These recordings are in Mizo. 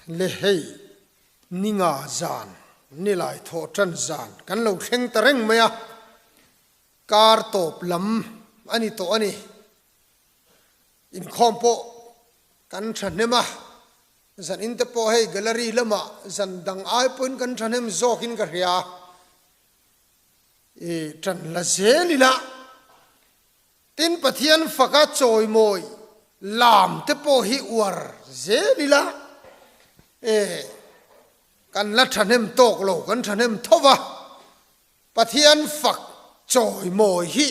Le hei, ni nga zan, nilai thawh tan zan kan lo thleng ta reng mai a, kar tawp lam a ni tawh a ni. Inkhawm pawh kan thahnem a, zan in te pawh hei gallery lamah zan dang ai pawhin kan thahnem zawkin ka hria. I tan la zel ila. Tin, Pathian faka chawimawi lam te pawh hi uar zel ila, e, kan la thahnem tawk lo, kan thahnem tho va, Pathian fak chawimawi hi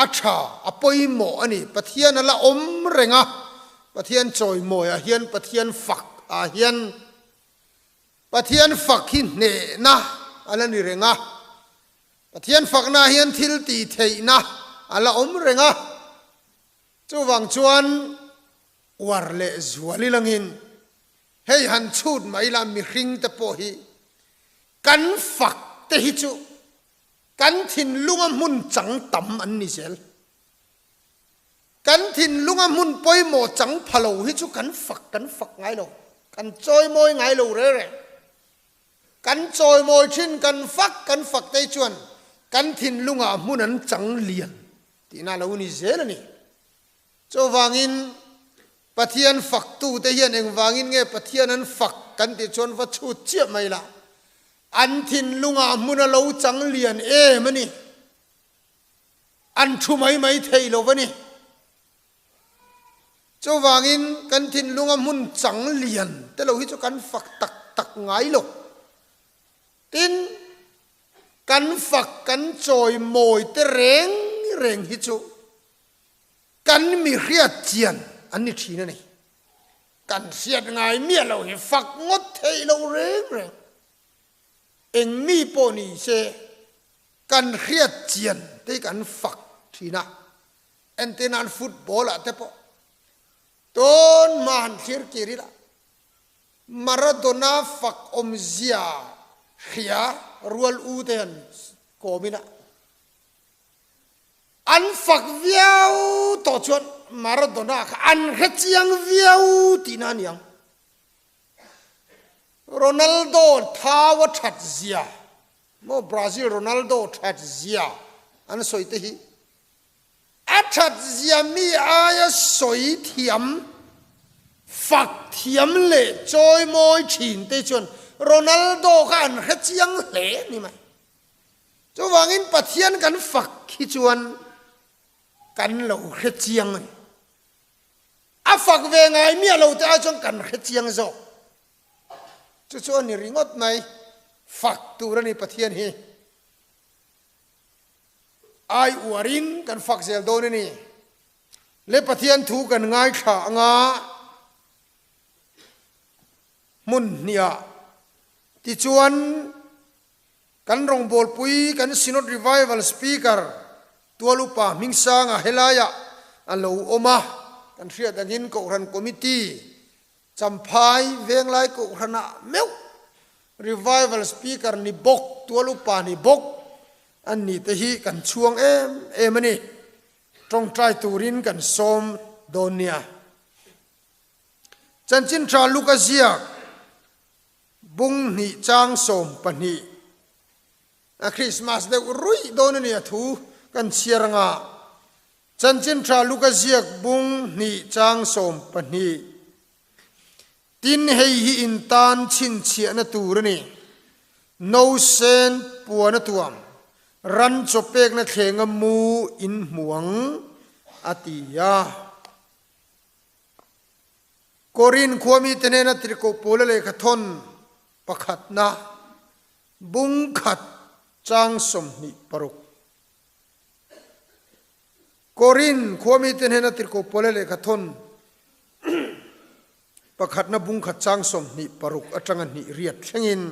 a tha, a pawimawh a ni. Pathian a la awm reng a, Pathian chawimawi ah hian, Pathian fak ah hian, Pathian fak hi hnehna a la ni reng a. Pathian fakna hian thil tih theihna a la awm reng a, chuvang chuan uar leh zual ilangin hei han chhut mai la mihring te pawh hi kan fak te hi chu kan thinlunga hmun chang tam an ni zel. Kan thinlunga hmun pawimawh chang pha lo hi chu kan fak kan fak ngai lo, kan chawimawi ngai lo reng reng. Kan chawimawi thin, kan fak kan fak te chuan kan thinlungah hmun an chang lian tihna lo ni zel a ni. Chuvangin Pathian faktute hian engvangin nge Pathian an fak kan tih chuan va chhut chiah mai la, an thinlungah hmun a lo chang lian em a ni. An thu mai mai thei lo a ni. Chuvangin kan thinlunga hmun chang lian te lo hi chu kan fak tak tak ngai lo. Tin, kan fak kan chawi mawi te reng reng hi chu kan mi hriat chian an ni thin a ni. Kan hriat ngai miah lo hi fak ngawt theih lo reng reng. Eng mi pawh ni se kan hriat chian te hi kan fak thin a. Entirnan football ah te pawh tawn hma han thlir kir ila Maradona fak awmzia hria rual u te han kawm ila an fak viau tawh chuan Maradona kha an hre chiang viau tihna a ni ang. Ronaldo thau a that zia maw Brazil Ronaldo that zia an sawi te hi A that zia mi aia sawi thiam, fak thiam leh chawimawi thin te chuan Ronaldo kha an hre chiang hle a ni mai. Chuvangin Pathian kan fak hi chuan kan lo hre chiang a ni. A fak ve ngai miah lo te ai chuan kan hre chiang zawk. Chu chu a ni ringawt mai, fak tur a ni Pathian hi. Ai uarin kan fak zel dawn a ni. Le Pathian thu kan ngaithla anga hmun hniah tichuan kan rawngbawlpui kan Synod Revival Speaker Tualupa Hmingsanga helaiah a lo awm a, kan hriat angin Kohhran Committee Champhai Venglai Kohhranah meuh Revival Speaker ni bawk, tual upa ni bawk an ni te hi kan chhuang em em a ni. Tawngtai turin kan sawm dawn nia. Chanchin tha Luka ziak bung hnih chang 12 a Christmas deuh ruih dawn a ni a thu kan chhiar anga. Chanchin tha Luka ziak bung hnih chang 12. Tin hei hi in tan chhinchhiahna tur a ni. No sen puan a tuam, ran chaw pekna thlenga mu in hmu ang, a ti a. Korin khuami te hnena tirhkoh Paula lehkha thawn pakhatna bung khat chang 26. Korin khuami te hnena tirhkoh Paula lehkha thawn pakhatna bung khat chang 26 atanga hnih riat thlengin,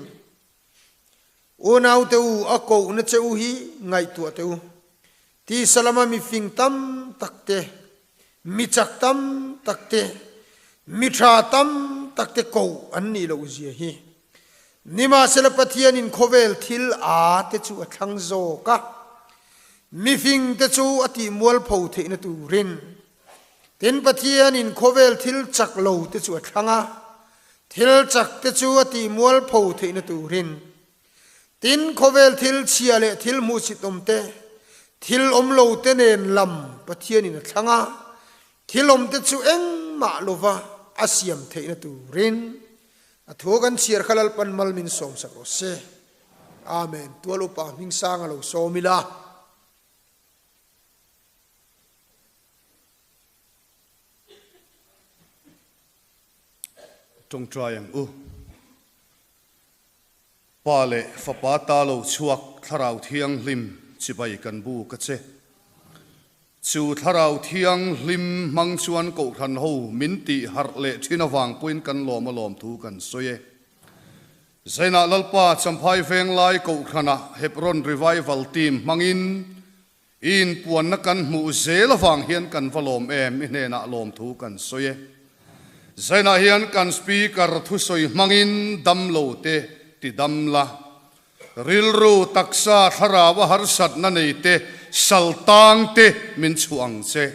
Unaute u, a kohna che u hi ngaihtuah teh u. Tisa lama mifing tam tak te, mi chak tam tak te, mi tha tam tak te koh an nih loh zia hi. Nimahsela Pathianin khawvel thil a te chu a thlang zawk a, mifing te chu a tih mualpho theihna turin. Tin, Pathianin khawvel thil chak lo te chu a thlang a. Thil chak te chu a tih mualpho theihna turin, tin khawvel thil chhia leh thil hmuhsit awm te, thil awm lo te nen lam Pathianin a thlang a, thil awm te chu engmah lova a siam theihna turin a thu kan chhiar kha Lalpan mal min sawmsak rawh se. Amen. Tual upa hmingsang a lo sawm ila. Tawngtai ang u. Pa leh Fapa ta lo chhuak Thlarau Thianghlim chibai kan bu ka che. Chu Thlarau Thianghlim hmang chuan Kohhran ho min tih harh leh thin avang pawhin kan lawm a lawm thu kan sawi e. Zainah Lalpa Champhai Venglai Kohhranah Hebron Revival Team hmangin I inpuanna kan hmuh zel avang hian kan va lawm em? I hnenah lawmthu kan sawi e. Zainah hian kan Speaker thusawi hmangin damlo te ti dam la. Rilru, taksa, thlarau a harsatna nei te, sal tang te min chhuah ang che.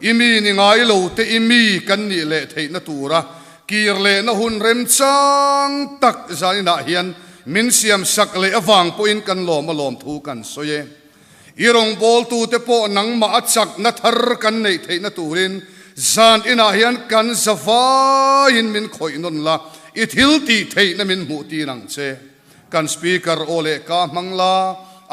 I mi ni ngai lo te i mi kan nih leh theihna tura kir lehna hun remchang tak zaninah hian min siam sak leh avang pawhin kan lawm a lawmthu kan sawi e. I rawngbawltute pawh nangmah a chakna thar kan neih theihna turin zan inah hian kan zavaiin min khawih nawn la, i thil tih theihna min hmuh tir ang che. Kan Speaker aw leh ka hmang la,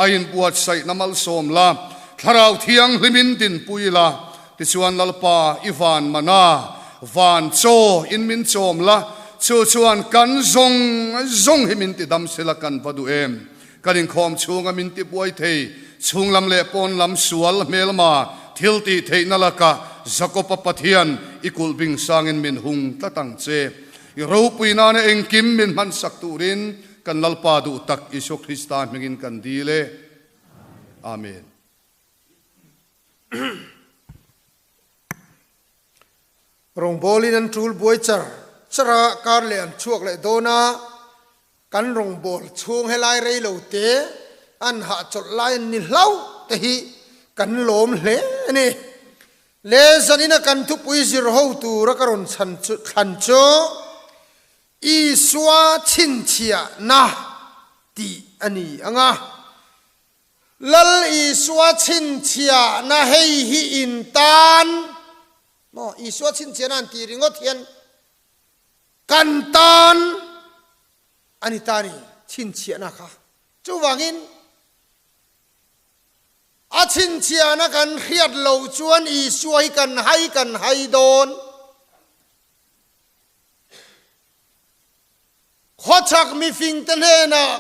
a inbuatsaihna malsawm la, Thlarau Thianghlimin dinpui la, tichuan Lalpa i van mana van chaw in min chawm la, chu chuan kan zawng zawng hi min tidam sela kan va duh em? Kan inkhawm chhunga min tibuai thei, chhunglam leh pawnlam sual hmelma thil tih theihna lakah Jakob-a Pathian i kulh bing sangin min hung tlat ang che. I ropui nana engkim min hmansak turin kan Lalpa duh tak Isua Krista hmingin kan dil e. Amen. Rawngbawlin an tul buai char char a, kar leh an chhuak leh dawn a, Kan rawngbâwl chhûng helai rei lo te an hahchawlh lai an ni hlauh te hi kan lâwm hle a ni. Le zanina kan thupui zir ho tûra ka rawn chhan chu thlan chu Isua chhinchhiahna tih a ni ang a. Lal Isua chhinchhiahna hei hi in tân maw? Isua chhinchhiahna an tih ringawt hian Kan tan a ni ta ni chhinchhiahna kha. Chuvangin a chhinchhiahna kan hriat lo chuan Isua hi kan hai kan hai dawn. Khawchhak mifingte hnenah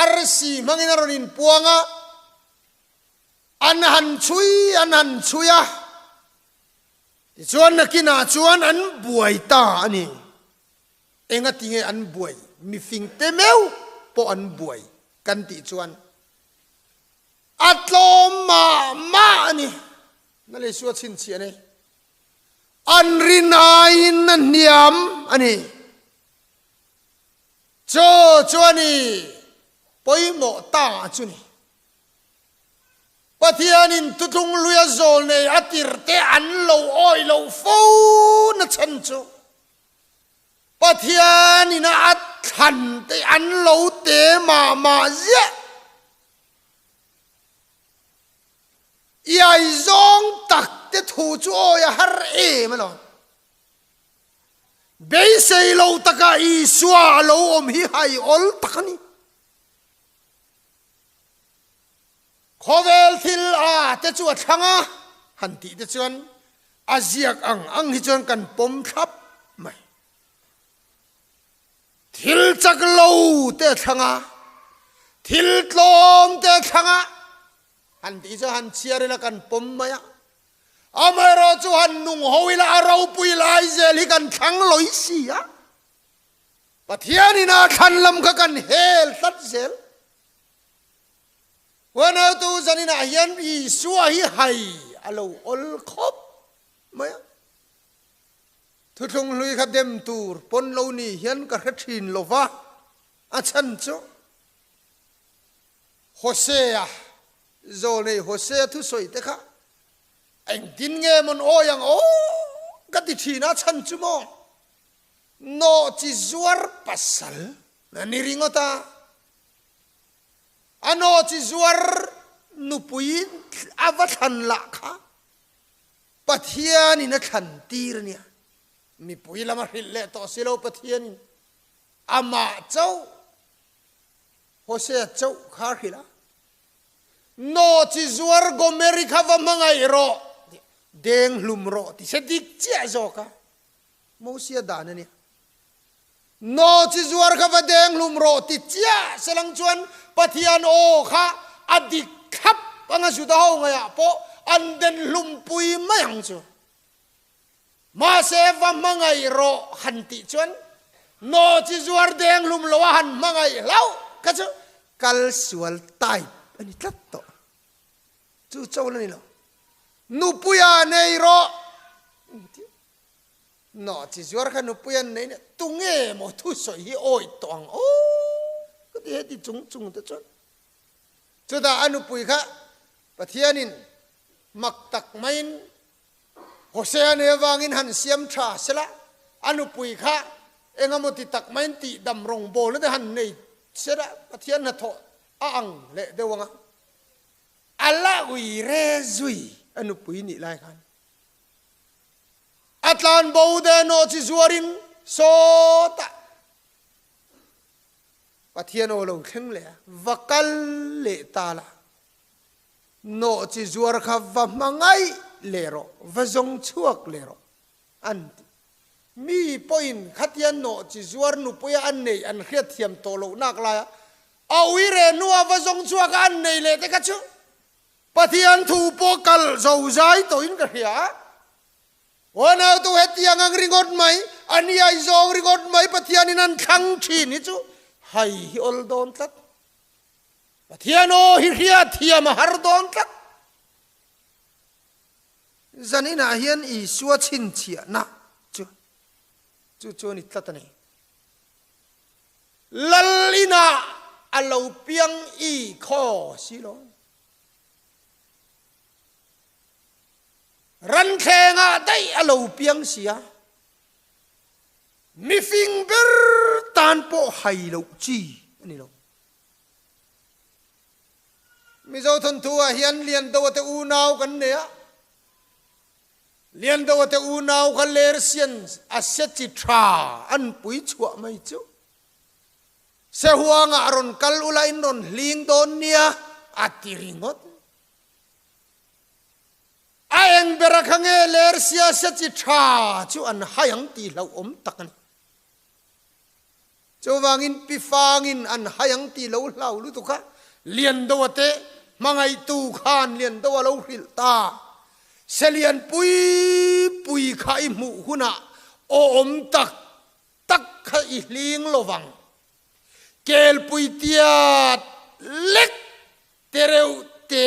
arsi hmangin a rawn inpuang a, an han chhui an han chhui a. Tichuan nakinah chuan an buai ta a ni. Engati nge an buai? Mifing te meuh pawh an buai kan tih chuan a tlawm mah mah a ni. Na lei su a chhinchhiah nei. An rin aiin a hniam a ni. Chu chu a ni pawimawh ta chu ni. Pathianin tutlung luia zawl nei a tirte an lo awih loh fo na chhan chu Pathianin a thlan te an lo te mah mah ziah. Iai zawng tak te thu chu awi a har em alawm. Beisei lo taka Isua a lo awm hi hai awl tak a ni. Khawvel thil a te chu a thlang a, han tih te chuan a ziak ang ang hi chuan kan pawm thlap mai. Thil chak lo te a thlang a, thil tlawm te a thlang a, han tih chuan han chhiar ila kan pawm mai a. Amaherawh chu han nung ho ila a ropui lai zel hi kan thlang lawi si a. Pathianin a thlan lam kha kan hel tlat zel. Huanautu zaninah hian Isua hi hai a lo awl khawp mai a. Thuthlung hlui kha dem tur pawn lo ni hian ka hre thin lo va, a chhan chu Hosea, zawlnei Hosea thusawi te kha engtin nge mawn awi ang aw ka ti thin a, chhan chu maw? Nawhchi zuar pasal a ni ringawt a, a nawhchi zuar nupui a va thlan lah kha Pathianin a thlan tir a nia. Mipui lam a hrilh leh tawh si lo Pathianin amah chauh Hosea chauh kha a hrilh a. Nawhchi zuar Gomeri kha va hmangaih rawh tih deng hlum rawh tih se dik chiah zawk a Mosia dan a nia. Nawhchi zuar kha va deng hlum rawh ti chiah selang chuan Pathian aw kha a dik thlap anga Juda ho ngaihah pawh an den hlum pui mai ang chu. Mahse va hmangaih rawh han tih chuan nawhchi zuar deng hlum lo a han hmangaih hlauh kha chu kal sual type a ni tlat tawh. Chu cho la ni lo. Nupuia nei rawh nawhchi zuar kha nupuia nei nia tunge maw thusawi hi awi tawh ang aw ka ti heti chung chung te chuan. Chutah a nupui kha Pathianin mak tak maiin Hosea nei avangin han siam tha sela, a nupui kha engemaw ti tak maiin tihdam rawngbawlna te han nei sela, Pathian hnathawh a ang leh deuh ang a. A la ui re zui a nupui nih lai khan. A tlan bo de nawh chi zuarin sawtah Pathian aw lo thleng leh a, va kal leh ta la. Nawh chi zuar kha va hma ngaih leh rawh, va zawng chhuak leh rawh, an ti. Mi pawhin khatia nawh chi zuar nupuia an neih an hriatthiam tawh loh nak laia a ui reh hnua va zawng chhuak a an nei leh te kha chu Pathian thu pawh kal zo zai tawhin ka hria a. Aw nautu hetiang ang ringawt mai, a niai zawng ringawt mai Pathianin an thlang thin hi chu hai hi awl dawn tlat. Pathian aw hi hriatthiam a har dawn tlat. Zaninah hian Isua chhinchhiahna chu chu chu a ni tlat a ni. Lal inah a lo piang i khaw si lo. Ranthlengah daih a lo piang si a. Mifing ber tan pawh hai loh chi a ni lo. Mizo thawnthu ah hian Liandoa te unau kan nei a, Liandoa te unau kha Lersian a se chi tha an pui chhuah mai chu. Sehuangah a rawn kal ula in rawn hling dawn nia a ti ringawt. A eng bera kha nge Lersia se chi tha chu an hai ang tih hlauhawm tak a ni. Chuvangin pi fangin an hai ang tih lo hlau lutuk a, Liandoa te hmangaihtu khan Liandoa lo hrilh ta. Selian pui pui kha i hmuh hunah awm tak tak kha i hling lovang. Kelpui tiat lek tereuh te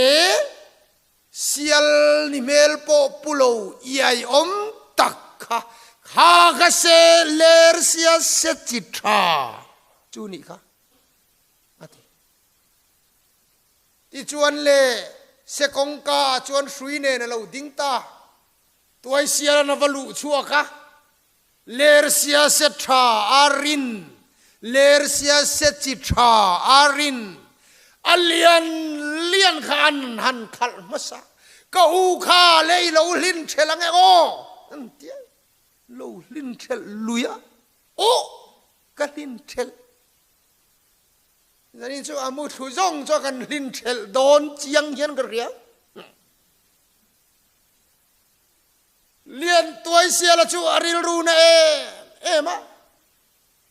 Sial ni hmel pawh pu lo iai awm tak kha kha ka se ler sia se chi tha chu nih kha a ti. Tichuan le se kawngka ah chuan hrui nen a lo ding ta. Tuai sial an a va luh chhuak a, ler sia se tha a rin, ler sia se chi tha a rin, a lian lian kha an han khalh hmasa, ka u kha le i lo hlin thelh ang e aw, an ti a, lo hlin thelh lui a, aw ka hlin thelh. Zanin chu a mu thlu zawng chu a kan hlin thelh dawn chiang hian ka hria. Lian tuai siala chu a rilru na em em a,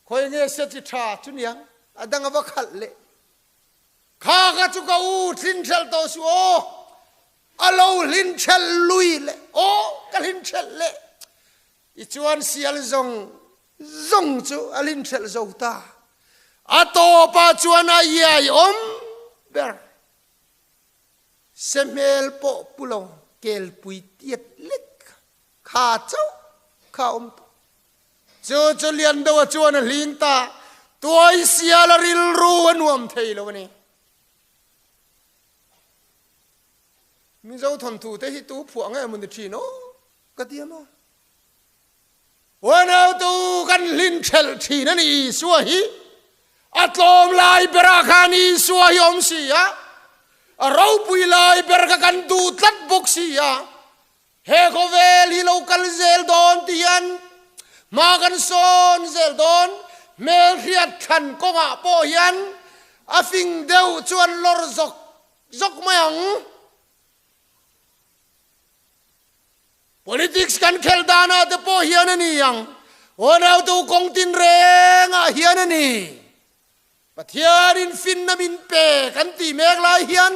khawi nge se chi tha chu niang, a dang a va khalh leh. Kha kha chu ka u hlin thelh tawh suh aw, a lo hlin thelh lui leh aw ka hlin thelh leh. Tichuan sial zawng zawng chu a hlin thelh zo ta. A tawpah chuan a iai awm ber. Se hmel pawh pu lo kelpui tiat lek kha chauh kha a awm tawh. Chu chu Liandoa chuan a hling ta, tuai sial a rilru a nuam thei lo a ni. Mizo thawnthu te hi tu phuah nge maw ni thin aw ka ti a maw. Uanautu kan. Kan hlin thelh thin a ni Isua hi. A tlawm lai berah khan Isua hi awm si a, a ropui lai ber kha kan duh tlat bawk si a. He khawvel hi lo kal zel dawn ti hian hma kan sawn zel dawn. Hmelhriat thlan kawngah pawh hian a fing deuh chuan lawr zawk zawk mai ang. Politics kan khelh danah te pawh hian a ni ang, unautu kawng tinrengah hian a ni. Pathianin finna min pe kan tih mek lai hian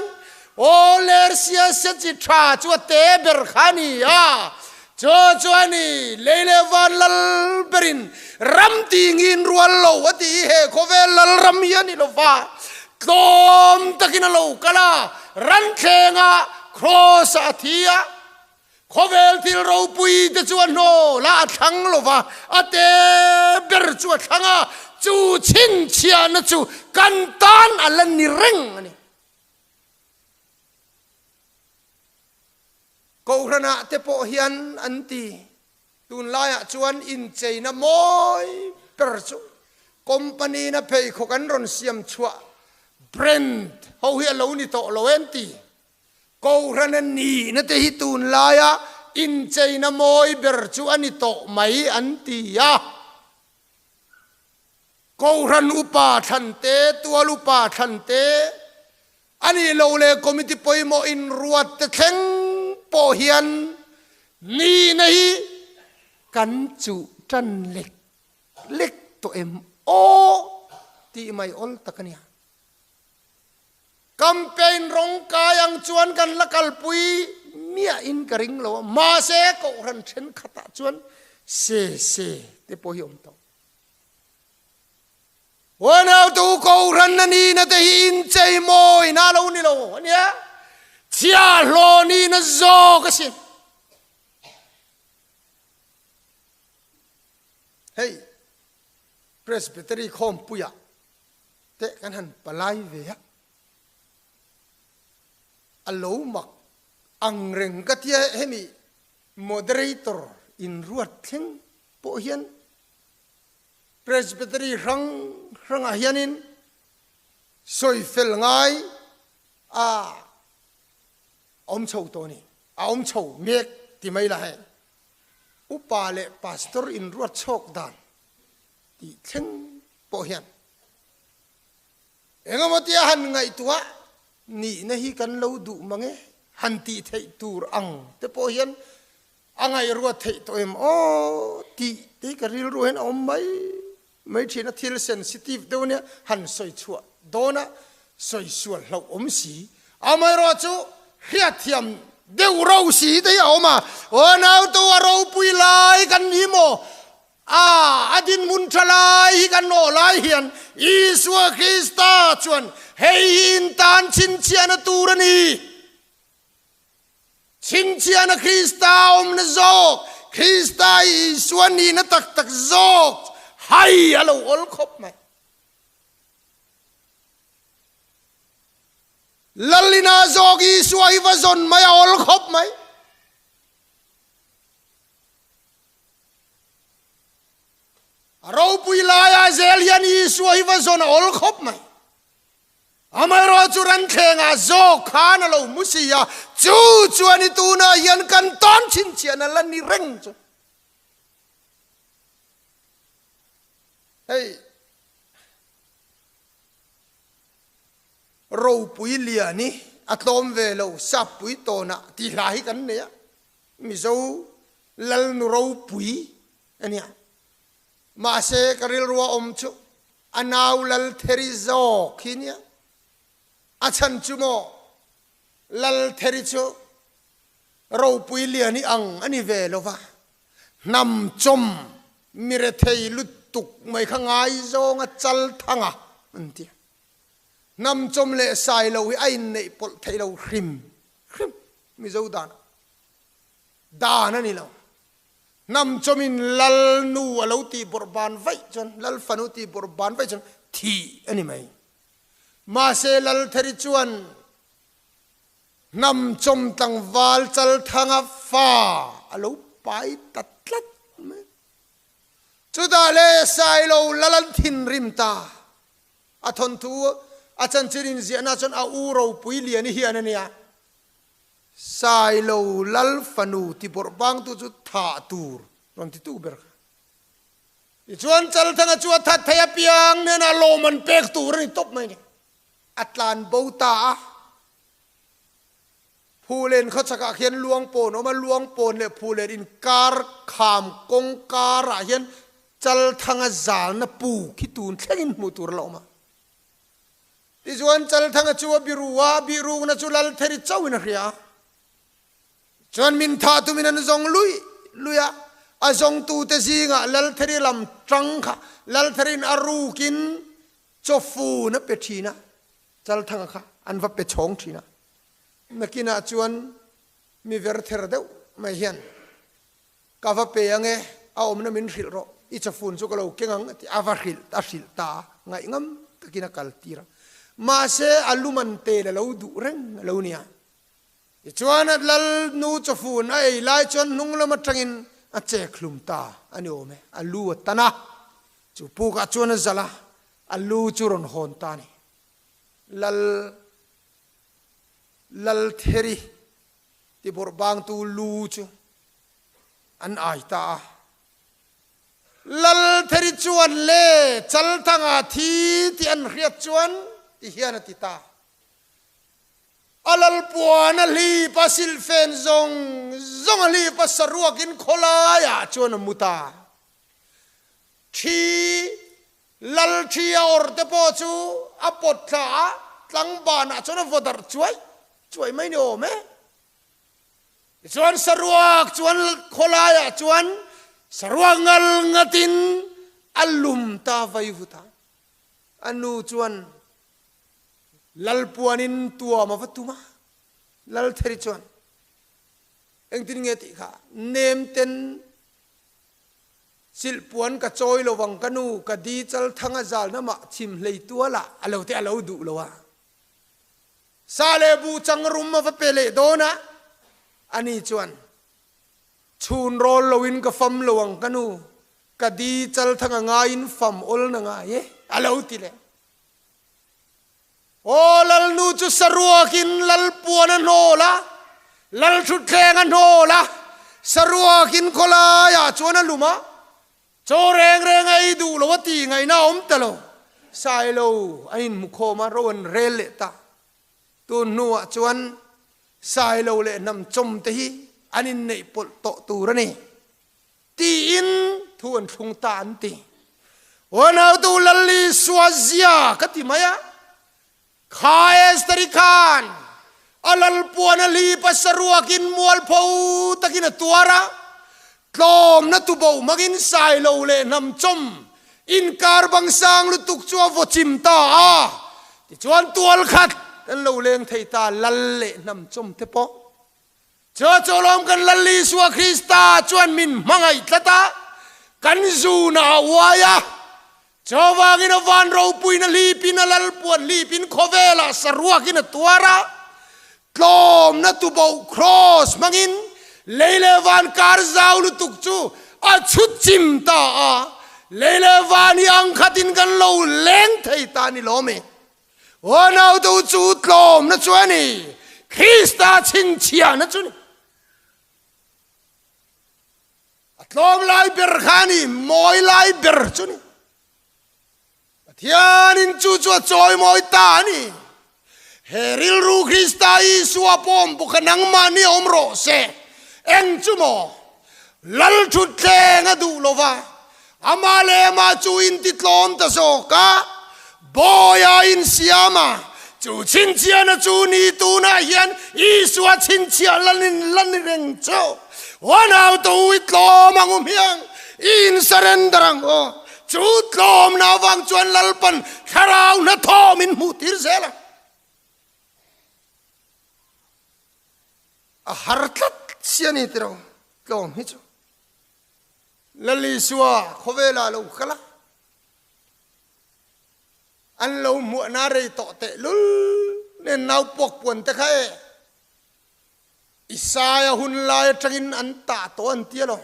aw lersia se chi tha chu a te ber kha a ni a, chu chu a ni lei leh van lal berin ram tingin rual lo a ti hi he khawvel lal ram hi a ni lo va, tlawm takin a lo kal a, ranthlengah kraws ah a thi a. Khawvel thil ropui te chu a hnawl a, a thlang lo va, a te ber chu a thlang a, chu chhinchhiahna chu kan tan a la ni reng a ni. Kohhranah te pawh hian an ti, tunlaiah chuan incheina mawi ber chu company-na pheikhawk an rawn siam chhuah brand ho hi a lo ni tawh lo em ti. Kohhrana nihna te hi tunlaia incheina mawi ber chu a ni tawh mai an ti a. Kohhran upa thlan te, tual upa thlan te, a nih loh leh committee pawimawh inruat te thleng pawh hian nihna hi kan chuh tan lek lek tawh em aw tih mai awl tak a nia. Campaign rawng kai ang chuan kan la kalpui miahin ka ring lo a, mahse kohhran thenkhatah chuan se se te pawh hi awm tawh. Huanautu kohhran a nihna te hi inchei mawina a lo ni lo a nia, chhiahhlawh nihna zawk asin. Hei Presbytery khawmpuiah teh kan han palai ve a, a lo mak ang reng ka tia hemi moderator in ruat thleng pawh hian Presbytery hrang hrangah hianin sawi fel ngai a awm chho tawh a ni, a awm chho mek ti mai la hei upa leh pastor in ruat chhawk dan tih thleng pawh hian engemaw tia han ngaihtuah nihna hi kan lo duh mang e, han tih theih tur ang te pawh hian a ngaihruat theih tawh em aw tih te hi ka rilru hian a awm mai mai thin a, thil sensitive deuh ania han sawi chhuah dawn a sawi sual hlauh awm si, amaherawhchu hriatthiam deuh ro si te hi a awm a, aw nautu a ropui lai kan ni maw A, a dinhmun tha lai hi kan nawh lai hian Isua Krista chuan hei hi in tan chhinchhiahna tur a ni. Chhinchhiahna Krista awmna zawk, Krista hi Isua nihna tak tak zawk hai a lo awl khawp mai. Lalina zawk Isua hi va zawn mai a awl khawp mai. A ropui laia zel hian Isua hi va zawn a awl khawp mai. Amaherawh chu ranthlengah zawk khan a lo hmu si a, chu chuan i tunah hian kan tawn chhinchhiahna la ni reng chu. Hei ropui lian hi a tlawm ve lo, sappui tawnah tih hla hi kan nei a. Mizo Lalnu ropui a nia. Mahse ka rilrua awm chu a nau Laltheri zawk hi nia. A chhan chu maw Laltheri chu ropui lian i ang a ni ve lo va, hnam chawm mi rethei lutuk mai kha ngaizawng a chal thang a an ti a. Hnam chawm leh sai lo hi a inneih pawlh theih lo hrim hrim. Mizo dan dan a ni lo. Hnam chawmin lal nu a lo tih bawrh ban vaih chuan, lal fanu tih bawrh ban vaih chuan thih a ni mai. Mahse Laltheri chuan hnam chawm tlangval Chalthanga fa a lo pai ta tlat mai. Chutah le Sailo lal an thinrim ta. A thawnthu a chanchin inziahna chuan a u ropui lian i hian a nia. Sailo lal fanu ti bawrh bangtu chu thah tur rawn titu ber kha. Tichuan Chalthanga chu a that thei apiang hnenah lawm an pek tur a ni tawp mai ni. A tlan bo ta a. Phulen khawchhakah khian Luangpawn a awm a, Luangpawn leh Phulen inkar kham kawng karah hian Chalthanga zalna pu khi tun thlengin hmuh tur a la awm a. Tichuan Chalthanga chu a biru a, a bihrukna chu Laltheri chauhin a hria a. Chuan min thah tumin an zawng lui lui a, a zawngtute zingah Laltheri lam tang kha Laltheri'n a rukin chawfun a pe thin a, Chalthanga kha an va pe chhawng thin a. Nakinah chuan mi ver ther deuh mai hian, Ka va pe ang e, a awmna min hrilh rawh, i chawfun chu ka lo keng ang a ti a, va hrilh a hrilh ta a, ngaihngam takin a kal tir a. Mahse a luman tel a lo duh reng a lo nia. Tichuan a lal nu chawfun a ei lai chuan hnung lam atangin a chek hlum ta a ni awm e, a lu a tan a, chu pukah chuan a zalh a, a lu chu rawn hawn ta a ni. Lal Laltheri ti bawrh bangtu lu chu an ai ta a. Laltheri chuan le Chalthanga thi tih an hriat chuan ti hian a ti ta. A lalpuan a hlip a silhfen zawng zawng a hlip a saruakin khawlaiah chuan a mu ta. Thi Lal thi a awrh te pawh chu a pawt thla a, tlangbanah chuan a vaw darh chuai chuai mai ni awm e. Tichuan saruak chuan khawlaiah chuan saruak ngal ngatin a lum ta vai vut a. A nu chuan Lalpuanin tuam a va tum a, Laltheri chuan engtin nge tih kha nem ten Silhpuan ka chawi lo ang ka nu, ka di chal thang a zal na mah chim hlei tual ah a lo te a lo duh lo a. Sa leh buh chang rum a va pe leh dawn a, ani chuan chhun rawl lo in ka fam lo ang ka nu, ka di chal thang a ngai in fam awl na ngai e a lo ti leh. Aw Lalnu chu saruakin Lalpuan a hnawl a, Lalthutthleng a hnawl a, saruakin khawlaiah chuan a lum a, chaw reng reng a ei duh lo a tih ngaihna a awm ta lo. Sailo an inhmu khawm a, ro an rel leh ta. Tun hnuah chuan Sailo leh hnamchawm te hi an inneih pawlh tawh tur a ni. Tiin thu an thlung ta an ti. Unautu Lalli Suazia ka ti mai a, kha Esther-i khan a lalpuan a hlip a saruakin mualpho takin a tuar a, tlawmna tuboh hmangin sailo leh hnamchawm inkar bang sang lutuk chu a vaw chim ta a, tichuan tual khat an lo leng thei ta lal leh hnamchawm te pawh. Chu chu lawm kan Lal Isua Krista chuan min hmangaih tlat a, kan zuna a uai a. Chuvangin a van ropuiin a hlipin a lalpuan hlipin khawvelah saruakin a tuar a, tlawmna tuboh kraws hmangin lei leh van kar zau lutuk chu a chhut chim ta a, lei leh van hi ang khatin kan lo leng thei ta a ni lawm e. Aw nautu chu tlawmna chu a ni, Krista chhinchhiahna chu ni. A tlawm lai ber kha a ni, mawi lai ber chu ni. Pathianin chu chu a chawimawi ta a ni. He rilru Krista Isua pawm bawk kha nangmahni awm rawh se. Eng chu maw? Lal thutthleng a duh lo va, amah leh amah chu intitlawm ta zawk a, bawi a insiam a, chu chhinchhiahna chu ni tunah hian Isua chhinchhiah la ni la ni reng chu. Uanau tu i tlawm ang u hmiang, i insurrender ang u. Chu tlawmna avang chuan Lalpan thlarau hnathawh min hmuh tir zel a. A har tlat si a ni tiro tlawm hi chu. Lal Isua khawvelah lo kal a, an lo hmuahna rei tawh teh lul nen nau puak puan te kha e Isaia hun lai atangin an tah tawh an ti alawm.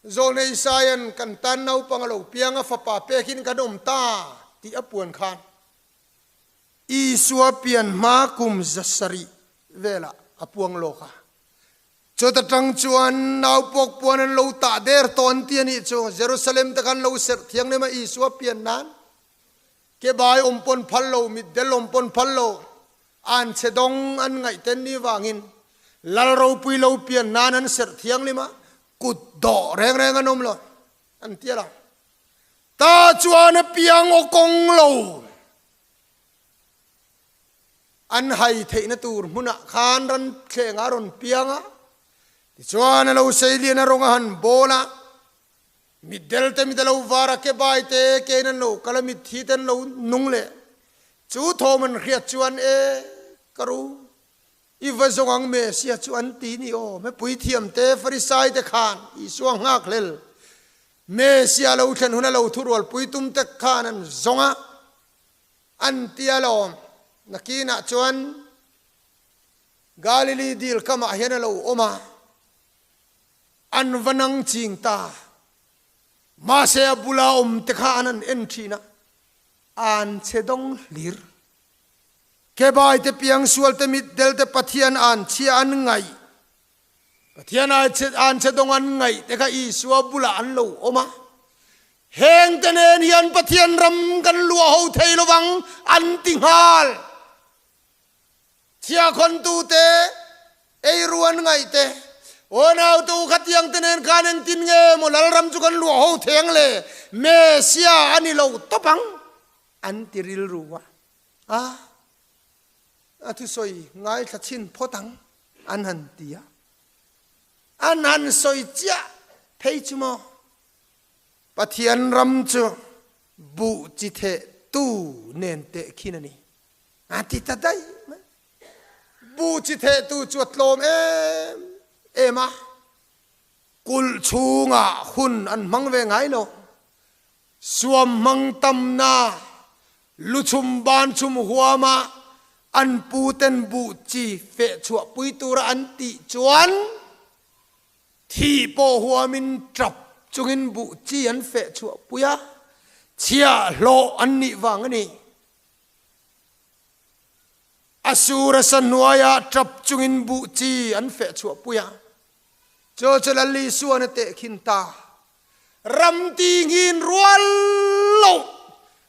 Zawlnei Isaia'n kan tan naupang a lo piang a, fapa pekin kan awm ta tih a puan khan Isua pian hma kum 700 velah a puang lawk a. Chuta tang chuan naupawk puan an lo tah der tawh an ti a nih chu. Jerusalem te khan lo serh thianghlim a Isua pian nan ke bai awm pawn phal lo, mitdel awm pawn phal lo, an chhe dawng an ngaihten ni vangin Lal ropui lo pian nan an serh thianghlim a, kut dawh reng reng an awm lo an ti a lo. Ta chuan a piang aw kawng lo. An hai theihna tur hmunah khan ran thlengah a rawn piang a, tichuan a lo sei lian a rawng a han bawl a, mitdel te mit a lo var a, ke bai te kein an lo kal a, mitthi te an lo nung leh. Chu thawm an hriat chuan, E ka ru, i va zawng ang Messiah chu an ti ni aw, mipui thiam te Farisai te khan Isua nghak hlel Messiah lo thlen hun a lo thurualpui tum te khan an zawng a, An ti alawm. Nakinah chuan Galili dil kamah hian a lo awm a, an va nang ching ta. Mahse a bula awm te kha an han en thin a, an che dawng hlir. Kebai te piangsual te mitdel te Pathian an chhia an ngaih, Pathian an che dawng an ngaih te kha Isua bulah an lo awm a. Heng te nen hian Pathian ram kan luah ho thei lovang an ti nghal. Chhiahkhawntu te, eiru an ngaih te, Aw nautu khatiang te nen khan engtin nge maw Lalram chu kan luah ho thei ang le, Messiah a ni lo tawp ang an ti rilru a. A, a thusawi ngaithla chhin phawt ang. An han ti a, an han sawi chiah phei chu maw? Pathian ram chu buh chi theh tu nen teh khin a ni. A ti ta daih mai. Buh chi theh tu chu a tlawm em em a, kulh chhungah hun an hmang ve ngai lo. Suam hmang tamna luchhum banchhum huama an puten buh chi feh chhuah pui tura an tih chuan thih pawh huamin tap chungin buh chi an feh chhuah pui a, chhiahhlawh an nih vang a ni. A sur a sa hnuaiah tap chungin buh chi an feh chhuah pui a, Chu chu Lal Isuan a tehkhin ta. Ram ti nghin rual lo.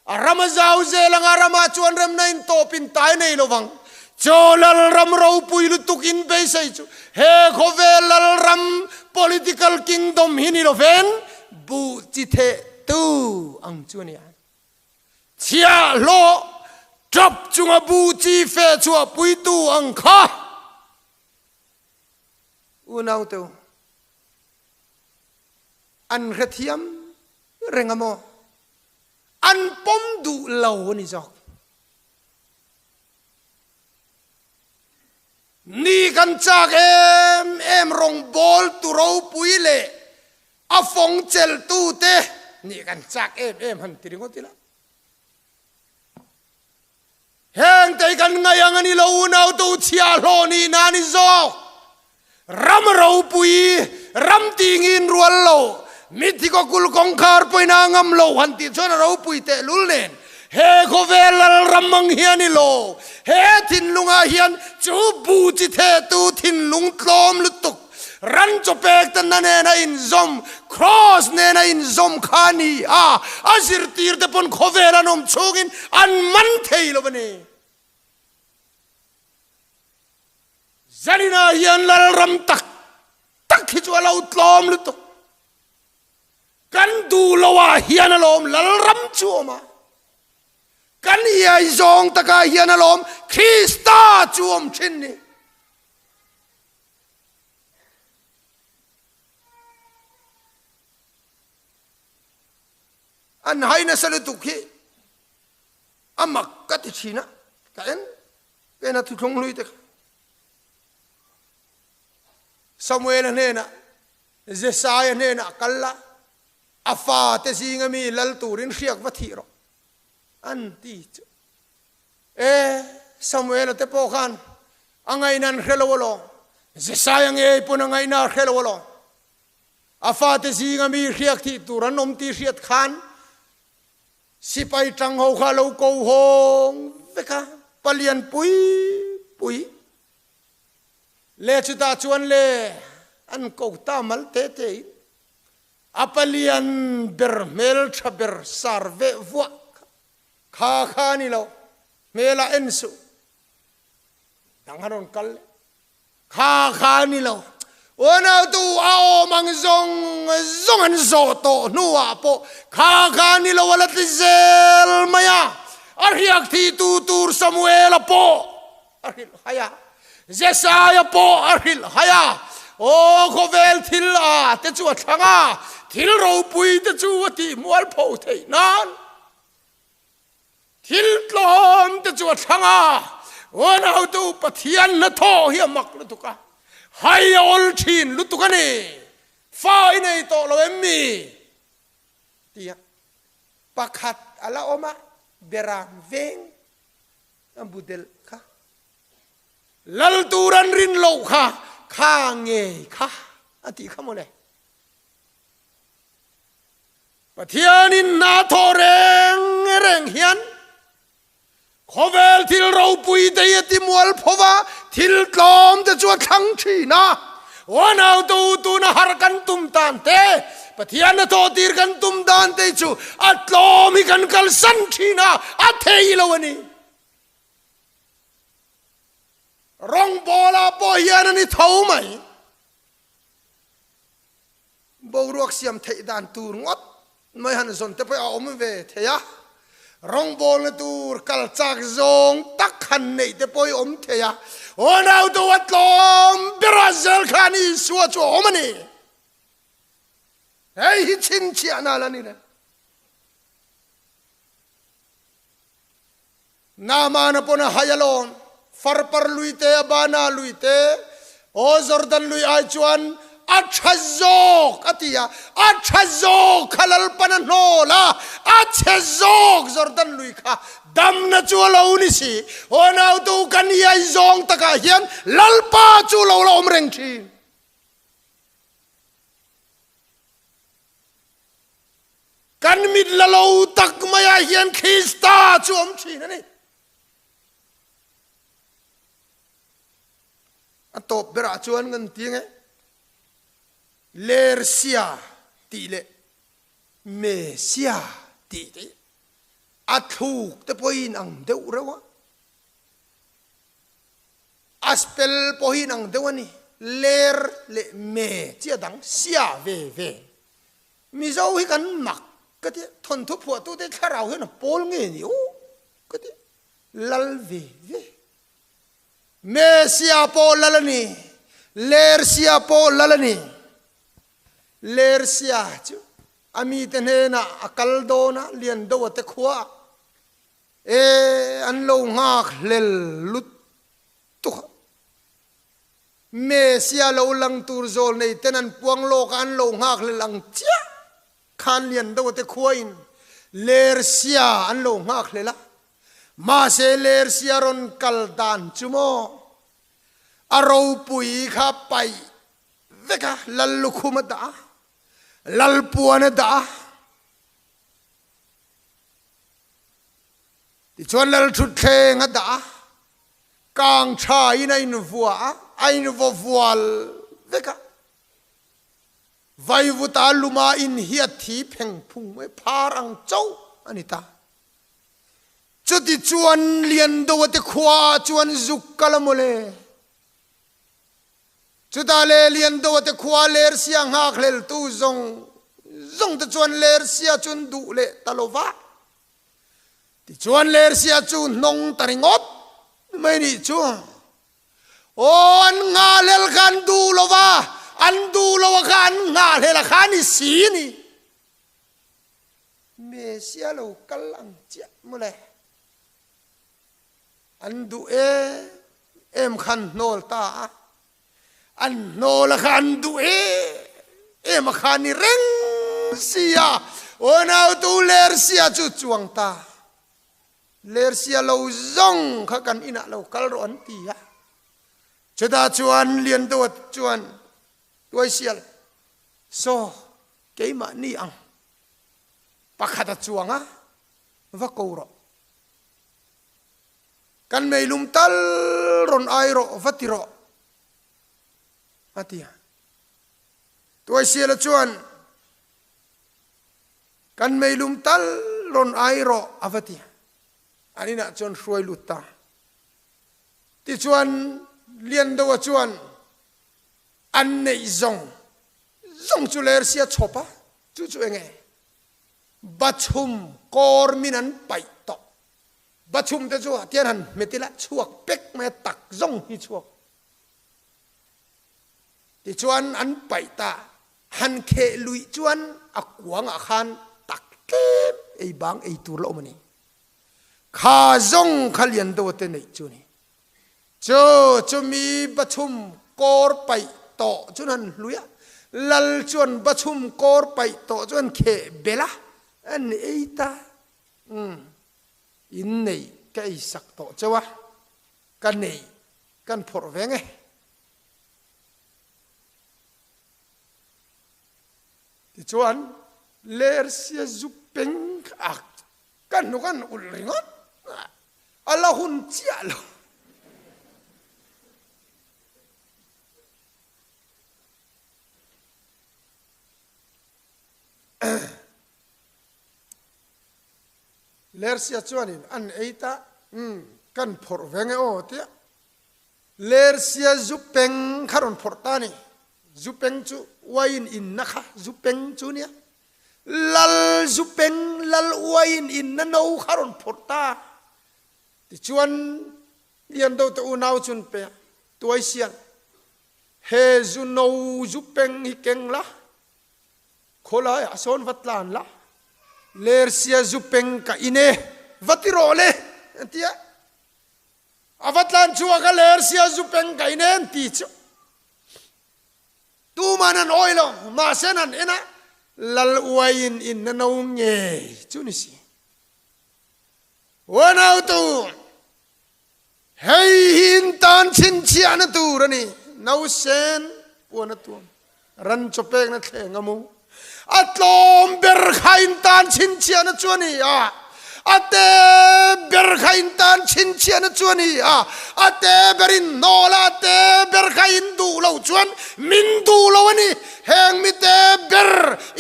A ram a zau zel ang a, ramah chuan remna in tawp in tai nei lo vang. Chu Lal ram ropui lutuk in beisei chu he khawvel Lal ram political kingdom hi ni lovin buh chi theh tu ang chu a ni a. Chhiahhlawh tap chunga buh chi feh chhuah puitu ang kha. Unau teu, an hrethiam reng a maw? An pawm duh lo a ni zawk. Ni kan chak em em rawngbawl tu ropui leh a fawng chelhtu te ni kan chak em em han ti ringawt ila. Heng te hi kan ngaih ang a ni lo unau tu chhiahhlawh nih na ni zawk. Ram ropui, ram tingin rual lo, mithi kaw kul kawngkhar pawhin a ngam lo han tih chuan a ropui tehlul nen he khawvel lal ram ang hi a ni lo. He thinlungah hian chu bu chi thehtu thinlung tlawm lutuk Ran chaw pek te na nen a inzawm, Kraws nen a inzawm kha a ni a, a zirtir te pawn khawvel an awm chhungin an man thei lo a ni. Zaninah hian Lalram tak tak hi chu a lo tlawm lutuk. Kan duh lo ah hian alawm Lalram chu awm a. Kan iai zawng takah hian alawm Krista chu awm thin ni. An hai nasa lutuk hi a mak ka ti thin a, ka en ka en a thuthlung hlui te kha. Samuel-a hnenah, Jesaia hnenah kal la, a fate zinga mi lal turin hriak va thih rawh an ti chu. E, Samuela te pawh khan a ngaihna an hre lo alawm. Jesaia ngei pawn a ngaihna a hre lo alawm. A fate zinga mi hriak thih tur an awm tih hriat khan sipai tang ho kha a lo ko hawng vek a, palian pui pui le chutah chuan le an ko ta mal te te in a palian ber hmel tha ber sar veh vuah kha kha a ni lo, hmel ah en suh dang a rawn kal leh. Kha kha a ni lo. Unautu a awm ang zawng zawng an zawh tawh hnuah pawh kha kha a ni lo a la ti zel mai a. A hriak thihtu tur Samuela pawh a hrilh hai a, Jesaia pawh a hrilh hai a. Aw khawvel thil a te chu a thlang a, thil ropui te chu a tihmual pho theih nan. Thil tlawm te chu a thlang a, unautu Pathian hnathawh hi a mak lutuk a, hai a awl thin lutuk a ni, fa i nei tawh lo em mi? Tia pakhat a la awm a, Beram veng a bu delh kha, lal tur an rin loh kha, kha ngei kha a tih kha mawle. Pathianin hna thawh reng reng hian khawvel thil ropui te hi a ti mual pho va, thil tlawm te chu a thlang thin a. Uanautu tuna har kan tum tan te, Pathian a thawh tir kan tum dan te chu a tlawm hi kan kalsan thin a, a thei lo a ni. Rawngbawlah pawh hian a ni tho mai. Boruak siam theih dan tur ngawt mai han zawn te pawh a awm ve thei a, rawngbawlna tur kal chak zawng tak han neih te pawh i awm thei a, aw nautu a tlawm berah zel khan Isua chu a awm a ni. Hei hi chhinchhiahna la ni le. Naamana pawn a hai alawm, Farpar lui te, Abana lui te, aw Jordan lui ai chuan a tha zawk a ti a, a tha zawk kha Lalpan a hnawl a, a chhe zawk Jordan lui kha damna chu a lo ni si. Aw nautu kan iai zawng takah hian Lalpa chu lo la awm reng thin. Kan mit la lo tak maiah hian Krista chu awm thin a ni. A tawp berah chuan kan ti nge Lersia tih leh Mesia tih te a thluk te pawhin ang deuh reuh a. A spell pawh hi inang deuh a ni. Ler leh me chi a dang sia ve ve. Mizo hi kan mak ka ti a, thawnthu phuahtute thlarau hian a pawl nge ni aw ka ti a, lal ve ve. Me sia pawh lal a ni, ler sia pawh lal a ni. Ler sia chu a mite hnenah a kal dawn a, Liandoa te khuaah E, an lo nghak hlel lutuk a. Mesia lo lang tur zawl nei ten an puang lawk a, an lo nghak hlel ang chiah khan lian deuh te khuain Lersia an lo nghak hlel a. Mahse Lersia rawn kal dan chu maw a ropui kha paih vek a, lal lukhum a dah a, lal puan a dah a. Tichuan Lalthutthleng a dah a, kang thain a invua a, a invaw vual vek a. Vaivuta luma inhiat thi pheng phung mai phar ang chauh a ni ta. Chutichuan Liandoa te khuaah chuan zuk kal a mawle. Chutah le Liandoa te khua Lersia nghakhleltu zawng zawng te chuan Lersia chu an duh leh ta lo va. Tichuan Lersia chu hnawng ta ringawt mai nih chu. Aw an nghahhlel kha an duh lo va, an duh lo a kha an nghahhlel a kha a ni si a ni. Mesia lo kal ang chiah mawle. An duh em em kha an hnawl ta a, an hnawl a kha an duh em em a kha ni reng si a, unautu Lersia chu chuang ta. Lersia lo zawng kha kan inah lo kal rawh an ti a. Chutah chuan Liandoa chuan Tuaisial. Saw, keimahni ang pakhat a chuang a, va ko rawh. Kan meilum tal rawn ai rawh, va ti rawh, a ti a. Tuaisiala chuan, Kan meilum tal rawn ai rawh, a va ti a. An inah chuan hruai lut ta. Tichuan, Liandoa chuan an neih zawng zawng chu Lersia chhawp a, chu chu enge? Bachhum kawr min an paih tawh. Bachhum te chu tian han hmet ila chhuak pek mai a, tak zawng hi chhuak. Tichuan an paih ta, han kheh luih chuan a kuangah khan tak tlem ei bang ei tur la awm a ni. Kha zawng kha lian deuh te neih chu a ni. Chu chu mi bachhum kawr paih tawh chuan han hlui a, lal chuan bachhum kawr paih tawh chuan kheh belh a, an ei ta. Umm, in nei ka ei sak tawh cheu a, ka nei kan phawrh ve nge. Tichuan, Lersia zu peng kha ka hnuk an ulh ringawt a la hun chiah lo. Lersia chuanin an ei ta, umm, kan phawrh ve nge aw tia Lersia zu peng kha rawn phawrh ta a ni. Zu peng chu uaiin inna kha zu peng chu nia. Lal zu peng, lal uaiin inna no kha rawn phawrh ta. Tichuan Liando te unau chuan pe a, Tuaisial, he zu no zu peng hi keng la, khawlaiah sawn va tlan la, Lersia zu peng ka in e, va ti rawh le, an ti a. A va tlan chhuak a, Lersia zu peng ka in em ti chu tuman an awi lo, mahse an en a, Lal uaiin in na no ngei chu ni si. Uanautu, hei hi in tan chhinchhiahna tur a ni, nausen puan a tuam, ran chaw pekna thleng a mu. A tlawm ber kha in tan chhinchhiahna chu a ni a, a te ber kha in tan chhinchhiahna chu a ni a, a te ber in hnawl a, a te ber kha in duh loh chuan min duh lo a ni, heng mi te ber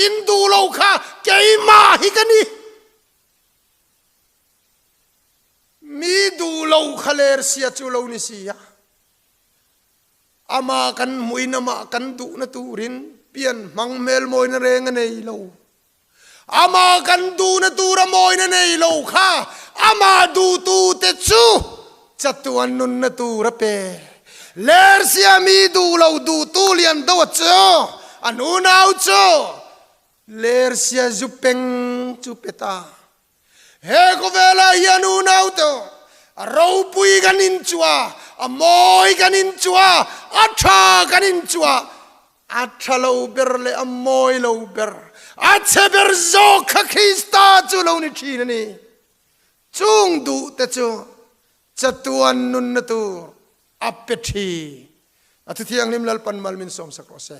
in duh loh kha keimah hi ka ni. Mi duh loh kha lersia chu lo ni si a. Amah kan hmuhin amah kan duhna turin pian hmang hmel mawina reng a nei lo. Amah kan duhna tura mawina nei lo kha amah duhtute chu chatuan nunna tur a pe. Lersia mi duh lo duhtu lian deuh a chu an unau chu Lersia zu peng chu pe ta. He khawvelah hian unaute a ropui kan inchua, a mawi kan inchua, a tha kan inchua, a tha lo ber leh a mawi lo ber, a chhe ber zawk kha Krista chu lo ni thin a ni. Chung duhte chu chatuan nunna tur a pe thin. A Thuthianghlim Lalpan mal min sawmsak rawh se.